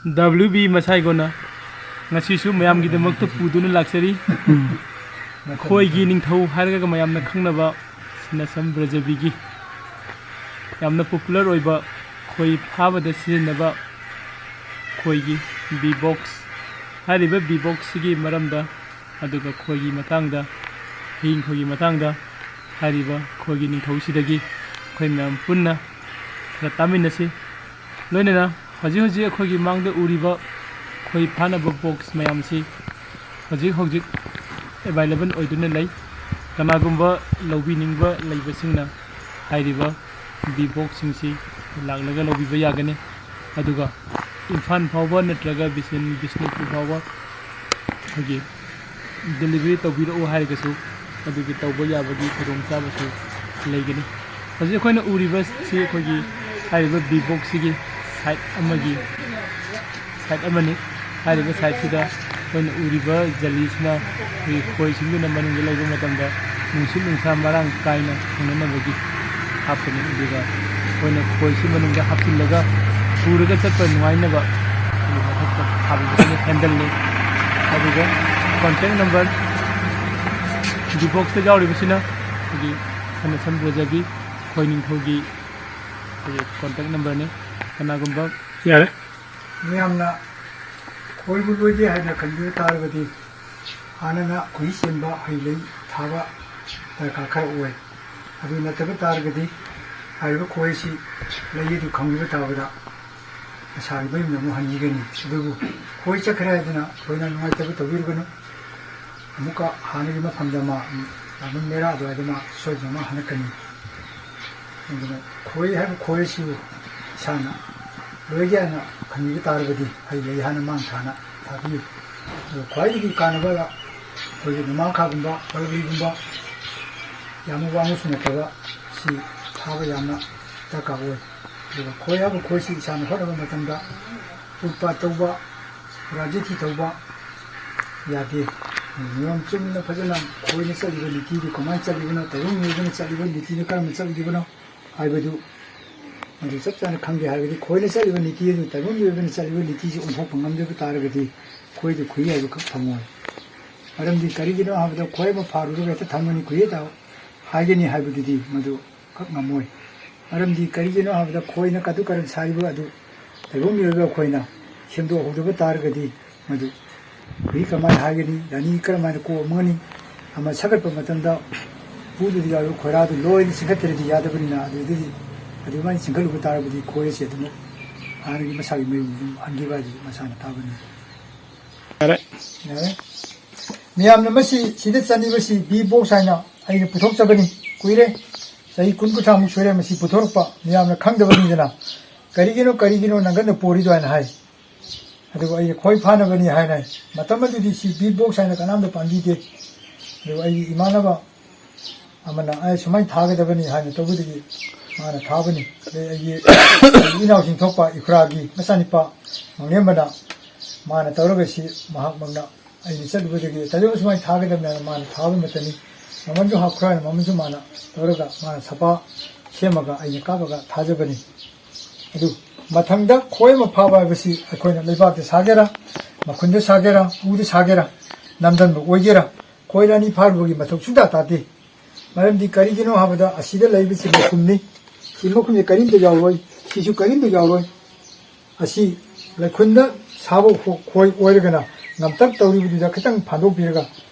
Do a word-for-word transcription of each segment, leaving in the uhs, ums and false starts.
W B ꯃꯁꯥꯏꯒꯣꯟꯅ ꯉꯁꯤꯁꯨ ꯃꯌꯥꯝꯒꯤꯗꯃꯛꯇ ꯄꯨꯗꯨꯅ ꯂꯥꯛꯆꯔꯤ꯫ ꯈꯣꯏꯒꯤ ꯅꯤꯡꯊꯧ ꯍꯥꯏꯔꯒ ꯃꯌꯥꯝꯅ ꯈꯪꯅꯕ ꯁꯅꯥꯁꯝ ꯕ꯭ꯔꯖꯕꯤꯒꯤ ꯌꯥꯝꯅ ꯄꯣꯄꯨꯂꯔ ꯑꯣꯏꯕ ꯈꯣꯏ ꯐꯥꯕꯗ ꯁꯤꯖꯤꯟꯅꯕ ꯈꯣꯏꯒꯤ ꯕꯤ ꯕꯣꯛꯁ ꯍꯥꯏꯔꯤꯕ ꯕꯤ ꯕꯣꯛꯁꯁꯤꯒꯤ ꯃꯔꯝꯗ, ꯑꯗꯨꯒ ꯈꯣꯏꯒꯤ ꯃꯇꯥꯡꯗ, ꯍꯤꯡ ꯈꯣꯏꯒꯤ ꯃꯇꯥꯡꯗ ꯍꯥꯏꯔꯤꯕ ꯈꯣꯏꯒꯤ ꯅꯤꯡꯊꯧꯁꯤꯗꯒꯤ ꯑꯩꯈꯣꯏ ꯃꯌꯥꯝ ꯄꯨꯟꯅ ꯈꯔ ꯇꯥꯃꯤꯟꯅꯁꯤ꯫ ꯂꯣꯏꯅꯅ ꯍꯧꯖꯤꯛ ꯍꯧꯖꯤꯛ ꯑꯩꯈꯣꯏꯒꯤ ꯃꯥꯡꯗ ꯎꯔꯤꯕ ꯈꯣꯏ ꯐꯥꯅꯕ ꯕꯣꯛꯁ ꯃꯌꯥꯝꯁꯤ ꯍꯧꯖꯤꯛ ꯍꯧꯖꯤꯛ ꯑꯦꯕꯥꯏꯂꯦꯕꯜ ꯑꯣꯏꯗꯨꯅ ꯂꯩ꯫ ꯀꯅꯥꯒꯨꯝꯕ ꯂꯧꯕꯤꯅꯤꯡꯕ ꯂꯩꯕꯁꯤꯡꯅ ꯍꯥꯏꯔꯤꯕ ꯕꯤ ꯕꯣꯛꯁꯁꯤꯡꯁꯤ ꯂꯥꯛꯂꯒ ꯂꯧꯕꯤꯕ ꯌꯥꯒꯅꯤ꯫ ꯑꯗꯨꯒ ꯏꯝꯐꯥꯜ ꯐꯥꯎꯕ ꯅꯠꯇ꯭ꯔꯒ ꯕꯤꯁꯦꯟ-, ꯕꯤꯁꯅꯨꯄꯨꯔ ꯐꯥꯎꯕ ꯑꯩꯈꯣꯏꯒꯤ ꯗꯦꯂꯤꯚꯔꯤ ꯇꯧꯕꯤꯔꯛꯎ ꯍꯥꯏꯔꯒꯁꯨ ꯑꯗꯨꯒꯤ ꯇꯧꯕ ꯌꯥꯕꯒꯤ ꯈꯨꯗꯣꯡꯆꯥꯕꯁꯨ ꯂꯩꯒꯅꯤ꯫ ꯍꯧꯖꯤꯛ ꯑꯩꯈꯣꯏꯅ ꯎꯔꯤꯕꯁꯤ ꯑꯩꯈꯣꯏꯒꯤ ꯍꯥꯏꯔꯤꯕ ꯕꯤ ꯕꯣꯛꯁꯁꯤꯒꯤ ꯁꯥꯏꯠ ꯑꯃꯒꯤ, ꯁꯥꯏꯠ ꯑꯃꯅꯤ꯫ ꯍꯥꯏꯔꯤꯕ ꯁꯥꯏꯠꯁꯤꯗ ꯑꯩꯈꯣꯏꯅ ꯎꯔꯤꯕ ꯖꯂꯤꯁꯤꯅ ꯑꯩꯈꯣꯏꯒꯤ ꯈꯣꯏꯁꯤꯡꯗꯨꯅ ꯃꯅꯨꯡꯗ ꯂꯩꯕ ꯃꯇꯝꯗ ꯅꯨꯡꯁꯤꯠ ꯅꯨꯡꯁꯥ ꯃꯔꯥꯡ ꯀꯥꯏꯅ ꯐꯪꯅꯅꯕꯒꯤ ꯍꯥꯞꯄꯅꯤ꯫ ꯑꯗꯨꯒ ꯑꯩꯈꯣꯏꯅ ꯈꯣꯏꯁꯤ ꯃꯅꯨꯡꯗ ꯍꯥꯞꯆꯤꯜꯂꯒ ꯄꯨꯔꯒ ꯆꯠꯄ ꯅꯨꯡꯉꯥꯏꯅꯕ ꯑꯩꯈꯣꯏꯒꯤ ꯃꯊꯛꯇ ꯊꯥꯕꯤꯕꯁꯤꯅ ꯍꯦꯟꯗꯜꯅꯤ꯫ ꯑꯗꯨꯒ ꯀꯣꯟꯇꯦꯛ ꯅꯝꯕꯔ ꯗꯤ ꯕꯣꯛꯁꯇ ꯌꯥꯎꯔꯤꯕꯁꯤꯅ ꯑꯩꯈꯣꯏꯒꯤ ꯁꯅꯥꯁꯝ ꯕ꯭ꯔꯖꯕꯤ ꯈꯣꯏ ꯅꯤꯡꯊꯧꯒꯤ ꯑꯩꯈꯣꯏꯒꯤ ꯀꯣꯟꯇꯦꯛ ꯅꯝꯕꯔꯅꯤ꯫ ꯀꯅꯥꯒꯨꯝꯕ ꯌꯥꯔꯦ꯫ ꯃꯌꯥꯝꯅ ꯈꯣꯏꯕꯨ ꯂꯣꯏꯒꯦ ꯍꯥꯏꯅ ꯈꯟꯕꯤꯕ ꯇꯥꯔꯒꯗꯤ ꯍꯥꯟꯅꯅ ꯈꯣꯏꯍꯤ ꯆꯦꯟꯕ ꯍꯩ ꯂꯩ ꯊꯥꯕ ꯗꯔꯀꯥꯔ ꯈꯔ ꯑꯣꯏ꯫ ꯑꯗꯨ ꯅꯠꯇꯕ ꯇꯥꯔꯒꯗꯤ ꯍꯥꯏꯔꯤꯕ ꯈꯣꯏ ꯑꯁꯤ ꯂꯩ ꯑꯗꯨ ꯈꯪꯕꯤꯕ ꯇꯥꯕꯗ ꯃꯁꯥꯒꯤ ꯃꯌꯨꯝꯗ ꯑꯃꯨꯛ ꯍꯟꯈꯤꯒꯅꯤ꯫ ꯑꯗꯨꯕꯨ ꯈꯣꯏ ꯆꯠꯈ꯭ꯔꯦ ꯍꯥꯏꯗꯅ ꯑꯩꯈꯣꯏꯅ ꯅꯨꯡꯉꯥꯏꯇꯕ ꯇꯧꯕꯤꯔꯨꯒꯅꯨ꯫ ꯑꯃꯨꯛꯀ ꯍꯥꯟꯅꯒꯤ ꯃꯐꯝꯗ ꯃꯥ ꯂꯥꯡꯕꯟ ꯃꯦꯔꯥ ꯑꯗꯨꯋꯥꯏꯗ ꯃꯥ ꯁꯣꯏꯗꯅ ꯃꯥ ꯍꯜꯂꯛꯀꯅꯤ꯫ ꯑꯗꯨꯅ ꯈꯣꯏ ꯍꯥꯏꯕ ꯈꯣꯏ ꯑꯁꯤꯕꯨ ꯏꯁꯥꯅ ꯂꯣꯏꯒꯦ ꯍꯥꯏꯅ ꯈꯟꯕꯤꯕ ꯇꯥꯔꯒꯗꯤ ꯍꯩ ꯂꯩ ꯍꯥꯟꯅ ꯃꯥꯡ ꯊꯥꯅ ꯊꯥꯕꯤꯌꯨ꯫ ꯑꯗꯨꯒ ꯈ꯭ꯋꯥꯏꯗꯒꯤ ꯀꯥꯟꯅꯕ ꯑꯩꯈꯣꯏꯒꯤ ꯅꯣꯡꯃꯥꯡꯈꯥꯒꯨꯝꯕ, ꯕ꯭ꯔꯣꯀꯣꯂꯤꯒꯨꯝꯕ ꯌꯥꯝꯅ ꯋꯥꯡꯕꯁꯨ ꯅꯠꯇꯕ ꯁꯤ ꯊꯥꯕ ꯌꯥꯝꯅ ꯗꯔꯀꯥꯔ ꯑꯣꯏ꯫ ꯑꯗꯨꯒ ꯈꯣꯏ ꯍꯥꯏꯕ ꯈꯣꯏꯁꯤ ꯏꯁꯥꯅ ꯍꯣꯠꯅꯕ ꯃꯇꯝꯗ ꯎꯠꯄꯥꯠ ꯇꯧꯕ, ꯔꯥꯖꯅꯤꯇꯤ ꯇꯧꯕ ꯌꯥꯗꯦ꯫ ꯅꯤꯌꯣꯝ ꯆꯨꯝꯅ ꯐꯖꯅ ꯈꯣꯏꯅ ꯆꯠꯂꯤꯕ ꯅꯤꯇꯤꯗꯨ ꯀꯃꯥꯏꯅ ꯆꯠꯂꯤꯕꯅꯣ, ꯇꯥꯏꯕꯪ ꯃꯤꯑꯣꯏꯕꯅ ꯆꯠꯂꯤꯕ ꯅꯤꯇꯤꯗꯨ ꯀꯔꯝꯅ ꯆꯠꯂꯤꯕꯅꯣ ꯍꯥꯏꯕꯗꯨ ꯃꯗꯨ ꯆꯞ ꯆꯥꯅ ꯈꯪꯒꯦ ꯍꯥꯏꯔꯒꯗꯤ ꯈꯣꯏꯅ ꯆꯠꯂꯤꯕ ꯅꯤꯇꯤ ꯑꯗꯨ, ꯇꯥꯏꯕꯪ ꯃꯤꯑꯣꯏꯕꯅ ꯆꯠꯂꯤꯕ ꯅꯤꯇꯤꯁꯤ ꯑꯣꯟꯊꯣꯛꯄ ꯉꯝꯗꯕ ꯇꯥꯔꯒꯗꯤ ꯈꯣꯏꯗꯨ ꯈꯨꯏ ꯍꯥꯏꯕ ꯈꯛ ꯐꯪꯉꯣꯏ꯫ ꯃꯔꯝꯗꯤ ꯀꯔꯤꯒꯤꯅꯣ ꯍꯥꯏꯕꯗ ꯈꯣꯏ ꯑꯃ ꯐꯥꯔꯨꯔꯒ ꯍꯦꯛꯇ ꯊꯝꯒꯅꯤ, ꯈꯨꯏ ꯍꯦꯛꯇ ꯍꯥꯏꯒꯅꯤ ꯍꯥꯏꯕꯗꯨꯗꯤ ꯃꯗꯨ ꯈꯛ ꯉꯝꯃꯣꯏ꯫ ꯃꯔꯝꯗꯤ ꯀꯔꯤꯒꯤꯅꯣ ꯍꯥꯏꯕꯗ ꯈꯣꯏꯅ ꯀꯇꯨ ꯀꯔꯟ ꯁꯥꯔꯤꯕ ꯑꯗꯨ ꯇꯥꯏꯕꯪ ꯃꯤꯑꯣꯏꯕ ꯑꯩꯈꯣꯏꯅ ꯁꯦꯝꯗꯣꯛꯍꯧꯗꯕ ꯇꯥꯔꯒꯗꯤ ꯃꯗꯨ ꯈꯨꯏ ꯀꯃꯥꯏꯅ ꯍꯥꯏꯒꯅꯤ, ꯔꯥꯅꯤ ꯀꯔꯝꯍꯥꯏꯅ ꯀꯣꯛ ꯑꯃꯒꯅꯤ? ꯑꯃ ꯁꯥꯒꯠꯄ ꯃꯇꯝꯗ ꯎꯗꯨꯗ ꯌꯥꯎꯔꯤꯕ ꯈꯣꯏꯔꯥꯗꯨ ꯂꯣꯏꯅ ꯆꯤꯡꯈꯠꯇ꯭ꯔꯗꯤ ꯌꯥꯗꯕꯅꯤꯅ, ꯑꯗꯨꯗꯒꯤ ꯑꯗꯨꯃꯥꯏꯅ ꯆꯤꯡꯈꯠꯂꯨꯕ ꯇꯥꯔꯕꯗꯤ ꯈꯣꯏ ꯑꯁꯤ ꯑꯗꯨꯝ ꯍꯥꯟꯅꯒꯤ ꯃꯁꯥꯒꯤ ꯃꯌꯨꯝꯗ ꯑꯗꯨꯝ ꯍꯟꯈꯤꯕ ꯍꯥꯏꯗꯨ ꯃꯁꯥꯅ ꯇꯥꯕꯅꯤ꯫ ꯌꯥꯔꯦ꯫ ꯌꯥꯔꯦ꯫ ꯃꯤꯌꯥꯝꯅ ꯃꯁꯤ ꯁꯤꯗ ꯆꯠꯂꯤꯕꯁꯤ ꯕꯤ ꯕꯣꯛꯁ ꯍꯥꯏꯅ ꯑꯩꯅ ꯄꯨꯊꯣꯛꯆꯕꯅꯤ꯫ ꯀꯨꯏꯔꯦ, ꯆꯍꯤ ꯀꯨꯟ ꯀꯨꯟꯊ꯭ꯔꯥꯃꯨꯛ ꯁꯨꯔꯦ ꯃꯁꯤ ꯄꯨꯊꯣꯔꯛꯄ꯫ ꯃꯤꯌꯥꯝꯅ ꯈꯪꯗꯕꯅꯤꯗꯅ, "ꯀꯔꯤꯒꯤꯅꯣ, ꯀꯔꯤꯒꯤꯅꯣ ꯅꯪꯒꯟꯗ ꯄꯣꯔꯤꯗꯣ?" ꯍꯥꯏꯅ ꯍꯥꯏ꯫ ꯑꯗꯨꯒ ꯑꯩꯅ ꯈꯣꯏ ꯐꯥꯅꯕꯅꯤ ꯍꯥꯏꯅ ꯍꯥꯏ꯫ ꯃꯇꯝ ꯑꯗꯨꯗꯤ ꯁꯤ ꯕꯤ ꯕꯣꯛꯁ ꯍꯥꯏꯅ ꯀꯅꯥꯝꯇ ꯄꯥꯟꯕꯤꯗꯦ꯫ ꯑꯗꯨꯒ ꯑꯩꯒꯤ ꯏꯃꯥꯟꯅꯕ ꯑꯃꯅ ꯑꯩ ꯁꯨꯃꯥꯏꯅ ꯊꯥꯒꯗꯕꯅꯤ ꯍꯥꯏꯅ ꯇꯧꯕꯗꯒꯤ ꯃꯥꯅ ꯊꯥꯕꯅꯤ꯫ ꯑꯗꯩ ꯑꯩꯒꯤ ꯏꯅꯥꯎꯁꯤꯡ ꯊꯣꯛꯄ ꯏꯈꯨꯔꯥꯒꯤ ꯃꯆꯥꯅꯤꯄꯥ ꯃꯪꯂꯦꯝꯕꯅ ꯃꯥꯅ ꯇꯧꯔꯒ ꯁꯤ ꯃꯍꯥꯛꯃꯛꯅ ꯑꯩꯅ ꯆꯠꯂꯨꯕꯗꯒꯤ ꯇꯥꯏꯕꯪ ꯁꯨꯃꯥꯏꯅ ꯊꯥꯒꯗꯕꯅꯤ ꯍꯥꯏꯅ ꯃꯥꯅ ꯊꯥꯕ ꯃꯇꯝꯅꯤ꯫ ꯃꯃꯟꯁꯨ ꯍꯥꯞꯈ꯭ꯔꯣ ꯍꯥꯏꯅ ꯃꯃꯟꯁꯨ ꯃꯥꯅ ꯇꯧꯔꯒ ꯃꯥꯅ ꯁꯄꯥ ꯁꯦꯝꯃꯒ ꯑꯩꯅ ꯀꯥꯞꯄꯒ ꯊꯥꯖꯕꯅꯤ꯫ ꯑꯗꯨ ꯃꯊꯪꯗ ꯈꯣꯏ ꯑꯃ ꯐꯥꯕ ꯍꯥꯏꯕꯁꯤ ꯑꯩꯈꯣꯏꯅ ꯂꯩꯕꯥꯛꯇ ꯁꯥꯒꯦꯔꯥ, ꯃꯈꯨꯟꯗ ꯁꯥꯒꯦꯔꯥ, ꯎꯗ ꯁꯥꯒꯦꯔꯥ, ꯅꯝꯗꯟꯕ ꯑꯣꯏꯒꯦꯔꯥ, ꯈꯣꯏ ꯔꯥꯅꯤ ꯐꯥꯔꯨꯕꯒꯤ ꯃꯊꯧ ꯁꯨꯡꯇꯥ ꯇꯥꯗꯦ꯫ ꯃꯔꯝꯗꯤ ꯀꯔꯤꯒꯤꯅꯣ ꯍꯥꯏꯕꯗ ꯑꯁꯤꯗ ꯂꯩꯕꯁꯤ ꯃꯈꯨꯝꯅꯤ꯫ ꯁꯤ ꯃꯈꯨꯝꯁꯤ ꯀꯔꯤꯝꯇ ꯌꯥꯎꯔꯣꯏ, ꯁꯤꯁꯨ ꯀꯔꯤꯝꯇ ꯌꯥꯎꯔꯣꯏ꯫ ꯑꯁꯤ ꯂꯩꯈꯨꯟꯗ ꯁꯥꯕ ꯈꯣ-, ꯈꯣꯏ ꯑꯣꯏꯔꯒꯅ ꯉꯝꯇꯛ ꯇꯧꯔꯤꯕꯗꯨꯗ ꯈꯤꯇꯪ ꯐꯥꯟꯗꯣꯛꯄꯤꯔꯒ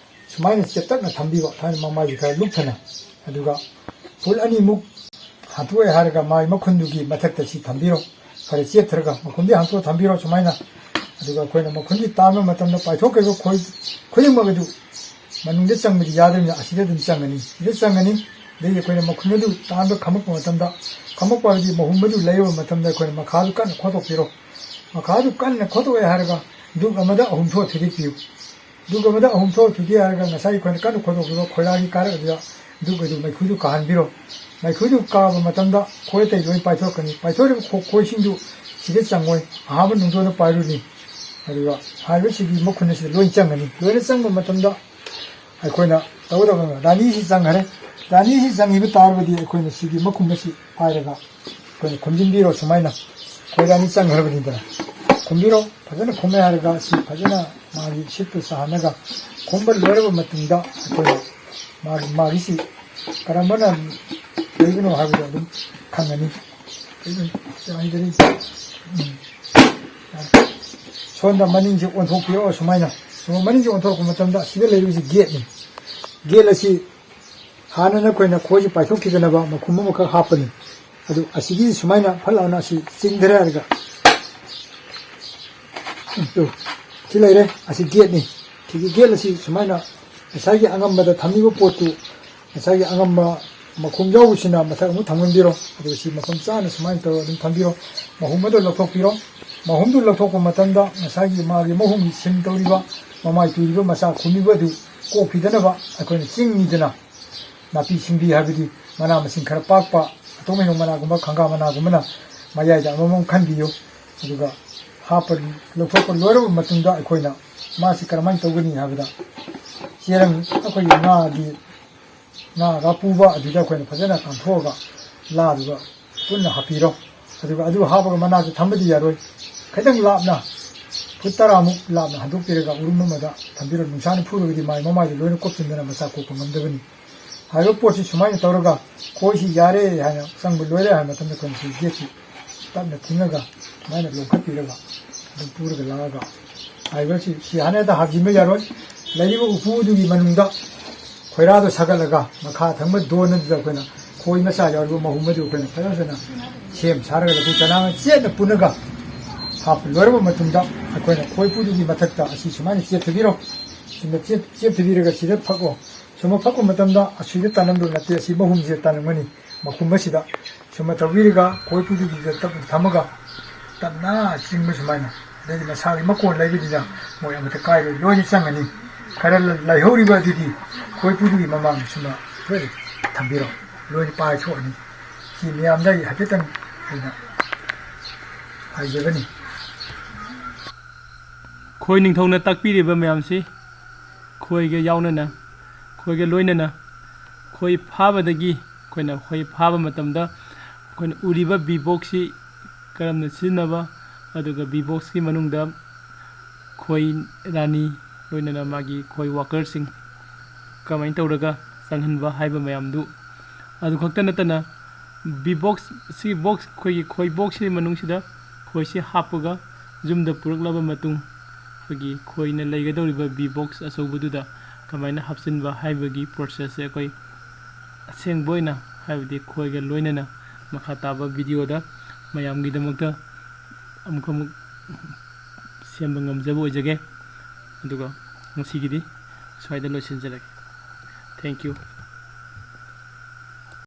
ꯁꯨꯃꯥꯏꯅ ꯆꯦꯞꯇꯛꯅ ꯊꯝꯕꯤꯕ, ꯊꯥꯏꯅ ꯃꯃꯥꯏꯁꯤ ꯈꯔ ꯂꯨꯞꯊꯅ, ꯑꯗꯨꯒ ꯐꯨꯠ ꯑꯅꯤꯃꯨꯛ ꯍꯥꯡꯇꯣꯛꯑꯦ ꯍꯥꯏꯔꯒ ꯃꯥꯒꯤ ꯃꯈꯨꯟꯗꯨꯒꯤ ꯃꯊꯛꯇ ꯁꯤ ꯊꯝꯕꯤꯔꯣ꯫ ꯈꯔ ꯆꯦꯞꯊꯔꯒ ꯃꯈꯨꯟꯗꯤ ꯍꯥꯡꯇꯣꯛꯑ ꯊꯝꯕꯤꯔꯣ ꯁꯨꯃꯥꯏꯅ꯫ ꯑꯗꯨꯒ ꯑꯩꯈꯣꯏꯅ ꯃꯈꯨꯟꯒꯤ ꯇꯥꯟꯕ ꯃꯇꯝꯗ ꯄꯥꯏꯊꯣꯛꯈ꯭ꯔꯤꯕ ꯈꯣꯏ ꯈꯨꯗꯤꯡꯃꯛ ꯑꯗꯨ ꯃꯅꯨꯡꯗ ꯆꯪꯕꯗꯤ ꯌꯥꯗ꯭ꯔꯕꯅꯤꯅ ꯑꯁꯤꯗ ꯑꯗꯨꯝ ꯆꯪꯒꯅꯤ꯫ ꯁꯤꯗ ꯆꯪꯒꯅꯤ꯫ ꯑꯗꯒꯤ ꯑꯩꯈꯣꯏꯅ ꯃꯈꯨꯟ ꯑꯗꯨ ꯇꯥꯟꯕ ꯈꯝꯃꯛꯄ ꯃꯇꯝꯗ, ꯈꯝꯃꯛꯄ ꯍꯥꯏꯕꯗꯤ ꯃꯍꯨꯝ ꯑꯗꯨ ꯂꯩꯔꯕ ꯃꯇꯝꯗ ꯑꯩꯈꯣꯏꯅ ꯃꯈꯥꯗꯨ ꯀꯟꯅ ꯈꯣꯠꯇꯣꯛꯄꯤꯔꯣ꯫ ꯃꯈꯥꯗꯨ ꯀꯟꯅ ꯈꯣꯠꯇꯣꯛꯑꯦ ꯍꯥꯏꯔꯒ ꯗꯨꯛ ꯑꯃꯗ ꯑꯍꯨꯝ ꯊꯣꯛꯑ ꯊꯨꯗꯦꯛꯄꯤꯌꯨ꯫ ꯗꯨꯛ ꯑꯃꯗ ꯑꯍꯨꯝ ꯊꯣꯛꯑ ꯊꯨꯗꯦꯛ ꯍꯥꯏꯔꯒ ꯉꯁꯥꯏ ꯑꯩꯈꯣꯏꯅ ꯀꯟꯅ ꯈꯣꯠꯇꯣꯛꯈꯤꯕ ꯈꯣꯏꯔꯥꯒꯤ ꯀꯥꯔꯛ ꯑꯗꯨꯗ ꯗꯨꯛ ꯑꯗꯨ ꯃꯩꯈꯨꯗꯨ ꯀꯥꯍꯟꯕꯤꯔꯣ꯫ ꯃꯩꯈꯨꯗꯨ ꯀꯥꯕ ꯃꯇꯝꯗ ꯈꯣꯏ ꯑꯇꯩ ꯂꯣꯏ ꯄꯥꯏꯊꯣꯛꯀꯅꯤ꯫ ꯄꯥꯏꯊꯣꯛꯂꯤꯕ ꯈꯣ-, ꯈꯣꯏꯁꯤꯡꯗꯨ ꯁꯤꯗ ꯆꯪꯉꯣꯏ꯫ ꯑꯍꯥꯟꯕ ꯅꯨꯡꯗꯣꯟꯗ ꯄꯥꯏꯔꯨꯅꯤ꯫ ꯑꯗꯨꯒ ꯍꯥꯏꯔꯤꯕꯁꯤꯒꯤ ꯃꯈꯨꯟ ꯑꯁꯤꯗ ꯂꯣꯏ ꯆꯪꯒꯅꯤ꯫ ꯂꯣꯏꯅ ꯆꯪꯕ ꯃꯇꯝꯗ ꯑꯩꯈꯣꯏꯅ ꯇꯧꯒꯗꯕ ꯔꯥꯅꯤꯁꯤ ꯆꯪꯈꯔꯦ꯫ ꯔꯥꯅꯤꯁꯤ ꯆꯪꯈꯤꯕ ꯇꯥꯔꯕꯗꯤ ꯑꯩꯈꯣꯏꯅ ꯁꯤꯒꯤ ꯃꯈꯨꯝ ꯑꯁꯤ ꯄꯥꯏꯔꯒ ꯈꯨꯝꯖꯤꯟꯕꯤꯔꯣ ꯁꯨꯃꯥꯏꯅ꯫ ꯈꯣꯏꯔꯥꯅꯤ ꯆꯪꯈ꯭ꯔꯕꯅꯤꯗꯅ꯫ ꯈꯨꯝꯕꯤꯔꯣ꯫ ꯐꯖꯅ ꯈꯨꯝꯃꯦ ꯍꯥꯏꯔꯒ ꯁꯤ ꯐꯖꯅ ꯃꯥꯒꯤ ꯁꯤꯠꯇꯨ ꯁꯥꯍꯜꯂꯒ ꯈꯨꯝꯕ ꯂꯣꯏꯔꯕ ꯃꯇꯨꯡꯗ ꯑꯩꯈꯣꯏꯅ ꯃꯥꯒꯤ, ꯃꯥꯒꯤꯁꯤ ꯀꯔꯝꯕꯅ ꯂꯩꯕꯅꯣ ꯍꯥꯏꯕꯗꯣ ꯑꯗꯨꯝ ꯈꯪꯒꯅꯤ꯫ ꯎꯝ꯫ ꯁꯣꯝꯗ ꯃꯅꯤꯡꯁꯦ ꯑꯣꯟꯊꯣꯛꯄꯤꯔꯛꯑꯣ ꯁꯨꯃꯥꯏꯅ꯫ ꯁꯣꯝ ꯃꯅꯤꯡꯁꯦ ꯑꯣꯟꯊꯣꯔꯛꯄ ꯃꯇꯝꯗ ꯁꯤꯗ ꯂꯩꯔꯤꯕꯁꯤ ꯒꯦꯠꯅꯤ꯫ ꯒꯦꯠ ꯑꯁꯤ ꯍꯥꯟꯅ ꯅꯈꯣꯏꯅ ꯈꯣꯏꯁꯤ ꯄꯥꯏꯊꯣꯛꯈꯤꯗꯅꯕ ꯃꯈꯨꯝ ꯑꯃꯈꯛ ꯍꯥꯞꯄꯅꯤ꯫ ꯑꯗꯨ ꯑꯁꯤꯒꯤ ꯁꯨꯃꯥꯏꯅ ꯐꯠ ꯂꯥꯎꯅ ꯑꯁꯤ ꯆꯤꯡꯊꯔꯦ ꯍꯥꯏꯔꯒ, ꯎꯝ, ꯇꯨ, ꯁꯤ ꯂꯩꯔꯦ꯫ ꯑꯁꯤ ꯒꯦꯠꯅꯤ꯫ ꯁꯤꯒꯤ ꯒꯦꯠ ꯑꯁꯤ ꯁꯨꯃꯥꯏꯅ ꯉꯁꯥꯏꯒꯤ ꯑꯉꯝꯕꯗ ꯊꯝꯃꯤꯕ ꯄꯣꯠꯇꯨ, ꯉꯁꯥꯏꯒꯤ ꯑꯉꯝꯕ ꯃꯈꯨꯝ ꯌꯥꯎꯕꯁꯤꯅ ꯃꯊꯛ ꯑꯃꯨꯛ ꯊꯝꯍꯟꯕꯤꯔꯣ꯫ ꯑꯗꯨꯒ ꯁꯤ ꯃꯐꯝ ꯆꯥꯅ ꯁꯨꯃꯥꯏꯅ ꯇꯧꯔꯒ ꯑꯗꯨꯝ ꯊꯝꯕꯤꯔꯣ꯫ ꯃꯍꯨꯝ ꯑꯗꯨ ꯂꯧꯊꯣꯛꯄꯤꯔꯣ꯫ ꯃꯍꯨꯝꯗꯨ ꯂꯧꯊꯣꯛꯄ ꯃꯇꯝꯗ ꯉꯁꯥꯏꯒꯤ ꯃꯥꯒꯤ ꯃꯍꯨꯝꯒꯤ ꯁꯤꯝ ꯇꯧꯔꯤꯕ, ꯃꯃꯥꯏ ꯇꯨꯔꯤꯕ, ꯃꯆꯥ ꯈꯨꯝꯃꯤꯕ ꯑꯗꯨ ꯀꯣꯛꯈꯤꯗꯅꯕ ꯑꯩꯈꯣꯏꯅ ꯆꯤꯡꯉꯤꯗꯅ꯫ ꯅꯥꯄꯤ ꯁꯤꯡꯕꯤ ꯍꯥꯏꯕꯗꯤ ꯃꯅꯥ ꯃꯁꯤꯡ ꯈꯔ ꯄꯥꯛꯄ, ꯑꯇꯣꯡ ꯍꯩꯅꯧ ꯃꯅꯥꯒꯨꯝꯕ, ꯈꯪꯒꯥ ꯃꯅꯥꯒꯨꯝꯕꯅ ꯃꯌꯥꯏꯗ ꯑꯃꯃꯝ ꯈꯟꯕꯤꯌꯨ꯫ ꯑꯗꯨꯒ ꯍꯥꯞꯄ, ꯂꯧꯊꯣꯛꯄ ꯂꯣꯏꯔꯕ ꯃꯇꯨꯡꯗ ꯑꯩꯈꯣꯏꯅ ꯃꯥꯁꯤ ꯀꯔꯝꯍꯥꯏꯅ ꯇꯧꯒꯅꯤ ꯍꯥꯏꯕꯗ, ꯆꯦꯔꯪ, ꯑꯩꯈꯣꯏꯒꯤ ꯉꯥꯒꯤ, ꯉꯥꯒ ꯄꯨꯕ ꯑꯗꯨꯗ ꯑꯩꯈꯣꯏꯅ ꯐꯖꯅ ꯀꯥꯝꯊꯣꯛꯑꯒ ꯂꯥꯗꯨꯒ ꯄꯨꯟꯅ ꯍꯥꯞꯄꯤꯔꯣ꯫ ꯑꯗꯨꯒ ꯑꯗꯨ ꯍꯥꯞꯄꯒ ꯃꯅꯥꯛꯇ ꯊꯝꯕꯗꯤ ꯌꯥꯔꯣꯏ꯫ ꯈꯤꯇꯪ ꯂꯥꯞꯅ, ꯐꯨꯠ ꯇꯔꯥꯃꯨꯛ ꯂꯥꯞꯅ ꯍꯟꯗꯣꯛꯄꯤꯔꯒ ꯎꯔꯨꯝ ꯑꯃꯗ ꯊꯝꯕꯤꯔꯣ꯫ ꯅꯨꯡꯁꯥꯅ ꯐꯨꯔꯒꯗꯤ ꯃꯥꯒꯤ ꯃꯃꯥꯏꯗꯨ ꯂꯣꯏꯅ ꯀꯣꯞꯁꯤꯟꯗꯅ ꯃꯆꯥ ꯀꯣꯛꯄ ꯉꯝꯗꯕꯅꯤ꯫ ꯍꯥꯏꯔꯤꯕ ꯄꯣꯠꯁꯤ ꯁꯨꯃꯥꯏꯅ ꯇꯧꯔꯒ ꯈꯣꯏꯁꯤ ꯌꯥꯔꯦ ꯍꯥꯏꯅ, ꯆꯪꯕ ꯂꯣꯏꯔꯦ ꯍꯥꯏꯕ ꯃꯇꯝꯗ ꯑꯩꯈꯣꯏꯅ ꯁꯤ ꯒꯦꯠꯁꯤ ꯇꯞꯅ ꯊꯤꯡꯉꯒ ꯁꯨꯃꯥꯏꯅ ꯂꯧꯈꯠꯄꯤꯔꯒ ꯑꯗꯨꯝ ꯄꯨꯔꯒ ꯂꯥꯛꯑꯒ ꯍꯥꯏꯔꯤꯕꯁꯤ ꯁꯤ ꯍꯥꯟꯅꯗ ꯍꯥꯞꯆꯤꯟꯕ ꯌꯥꯔꯣꯏ꯫ ꯂꯩꯔꯤꯕ ꯎꯄꯨꯗꯨꯒꯤ ꯃꯅꯨꯡꯗ ꯈꯣꯏꯔꯥꯗꯣ ꯁꯥꯒꯠꯂꯒ ꯃꯈꯥ ꯊꯪꯕ ꯗꯣꯟ ꯑꯗꯨꯗ ꯑꯩꯈꯣꯏꯅ ꯈꯣꯏ ꯃꯆꯥ ꯌꯥꯎꯔꯤꯕ ꯃꯍꯨꯝ ꯑꯗꯨ ꯑꯩꯈꯣꯏꯅ ꯐꯖ ꯐꯖꯅ ꯁꯦꯝ ꯁꯥꯔꯒ ꯂꯐꯨ ꯆꯅꯥꯡ ꯆꯦꯠꯅ ꯄꯨꯜꯂꯒ ꯍꯥꯞꯄ ꯂꯣꯏꯔꯕ ꯃꯇꯨꯡꯗ ꯑꯩꯈꯣꯏꯅ ꯈꯣꯏ ꯄꯨꯗꯨꯒꯤ ꯃꯊꯛꯇ ꯑꯁꯤ ꯁꯨꯃꯥꯏꯅ ꯆꯦꯞꯊꯕꯤꯔꯣ꯫ ꯁꯤꯃ ꯆꯦꯞ-, ꯆꯦꯞꯊꯕꯤꯔꯒ ꯁꯤꯗ ꯐꯛꯑꯣ꯫ ꯁꯨꯝꯕ ꯐꯛꯄ ꯃꯇꯝꯗ ꯑꯁꯤꯗ ꯇꯥꯜꯂꯝꯗꯧ ꯅꯠꯇꯦ, ꯑꯁꯤ ꯃꯍꯨꯝꯁꯤꯗ ꯇꯥꯜꯂꯝꯒꯅꯤ꯫ ꯃꯈꯨꯝ ꯑꯁꯤꯗ ꯁꯨꯝꯕ ꯇꯧꯕꯤꯔꯒ ꯈꯣꯏ ꯄꯨꯗꯨꯒꯤꯗ ꯇꯞꯅ ꯊꯝꯃꯒ ꯇꯞꯅ ꯆꯤꯡꯕ ꯁꯨꯃꯥꯏꯅ꯫ ꯑꯗꯩꯗꯤ ꯃꯁꯥꯒꯤ ꯃꯀꯣꯟ ꯂꯩꯕꯅꯤꯅ ꯃꯣꯏ ꯑꯃꯠꯇ ꯀꯥꯏꯔꯣꯏ, ꯂꯣꯏꯅ ꯆꯪꯒꯅꯤ꯫ ꯈꯔ ꯂ-, ꯂꯩꯍꯧꯔꯤꯕ ꯑꯗꯨꯗꯤ ꯈꯣꯏ ꯄꯨꯗꯨꯒꯤ ꯃꯃꯥꯡꯗ ꯁꯨꯝꯕ ꯂꯣꯏꯅ ꯊꯝꯕꯤꯔꯣ, ꯂꯣꯏꯅ ꯄꯥꯏꯊꯣꯛꯑꯅꯤ꯫ ꯁꯤ ꯃꯌꯥꯝꯗ ꯑꯩ ꯍꯥꯏꯐꯦꯠꯇꯪ ꯑꯩꯅ ꯍꯥꯏꯖꯕꯅꯤ꯫ ꯈꯣꯏ ꯅꯤꯡꯊꯧꯅ ꯇꯥꯛꯄꯤꯔꯤꯕ ꯃꯌꯥꯝꯁꯤ ꯈꯣꯏꯒ ꯌꯥꯎꯅꯅ, ꯈꯣꯏꯒ ꯂꯣꯏꯅꯅ ꯈꯣꯏ ꯐꯥꯕꯗꯒꯤ ꯑꯩꯈꯣꯏꯅ ꯈꯣꯏ ꯐꯥꯕ ꯃꯇꯝꯗ ꯑꯩꯈꯣꯏꯅ ꯎꯔꯤꯕ ꯕꯤ ꯕꯣꯛꯁꯁꯤ ꯀꯔꯝꯅ ꯁꯤꯖꯤꯟꯅꯕ, ꯑꯗꯨꯒ ꯕꯤ ꯕꯣꯛꯁꯀꯤ ꯃꯅꯨꯡꯗ ꯈꯣꯏ ꯔꯥꯅꯤ, ꯂꯣꯏꯅꯅ ꯃꯥꯒꯤ ꯈꯣꯏ ꯋꯥꯀꯔꯁꯤꯡ ꯀꯃꯥꯏꯅ ꯇꯧꯔꯒ ꯆꯪꯍꯟꯕ ꯍꯥꯏꯕ ꯃꯌꯥꯝꯗꯨ, ꯑꯗꯨ ꯈꯛꯇ ꯅꯠꯇꯅ ꯕꯤ ꯕꯣꯛꯁ, ꯁꯤ ꯕꯣꯛꯁ, ꯑꯩꯈꯣꯏꯒꯤ ꯈꯣꯏ ꯕꯣꯛꯁꯁꯤ ꯃꯅꯨꯡꯁꯤꯗ ꯈꯣꯏꯁꯤ ꯍꯥꯞꯄꯒ ꯌꯨꯝꯗ ꯄꯨꯔꯛꯂꯕ ꯃꯇꯨꯡ, ꯑꯩꯈꯣꯏꯒꯤ ꯈꯣꯏꯅ ꯂꯩꯒꯗꯧꯔꯤꯕ ꯕꯤ ꯕꯣꯛꯁ ꯑꯆꯧꯕꯗꯨꯗ ꯀꯃꯥꯏꯅ ꯍꯥꯞꯆꯤꯟꯕ ꯍꯥꯏꯕꯒꯤ ꯄ꯭ꯔꯣꯁꯦꯁꯁꯦ ꯑꯩꯈꯣꯏ ꯑꯁꯦꯡꯕ ꯑꯣꯏꯅ, ꯍꯥꯏꯕꯗꯤ ꯈꯣꯏꯒ ꯂꯣꯏꯅꯅ ꯃꯈꯥ ꯇꯥꯕ ꯚꯤꯗꯤꯑꯣꯗ ꯃꯌꯥꯝꯒꯤꯗꯃꯛꯇ ꯑꯃꯨꯛ ꯑꯃꯨꯛ ꯁꯦꯝꯕ ꯉꯝꯖꯕ ꯑꯣꯏꯖꯒꯦ꯫ ꯑꯗꯨꯒ ꯉꯁꯤꯒꯤꯗꯤ ꯁ꯭ꯋꯥꯏꯗ ꯂꯣꯏꯁꯤꯟꯖꯔꯒꯦ꯫ Thank you꯫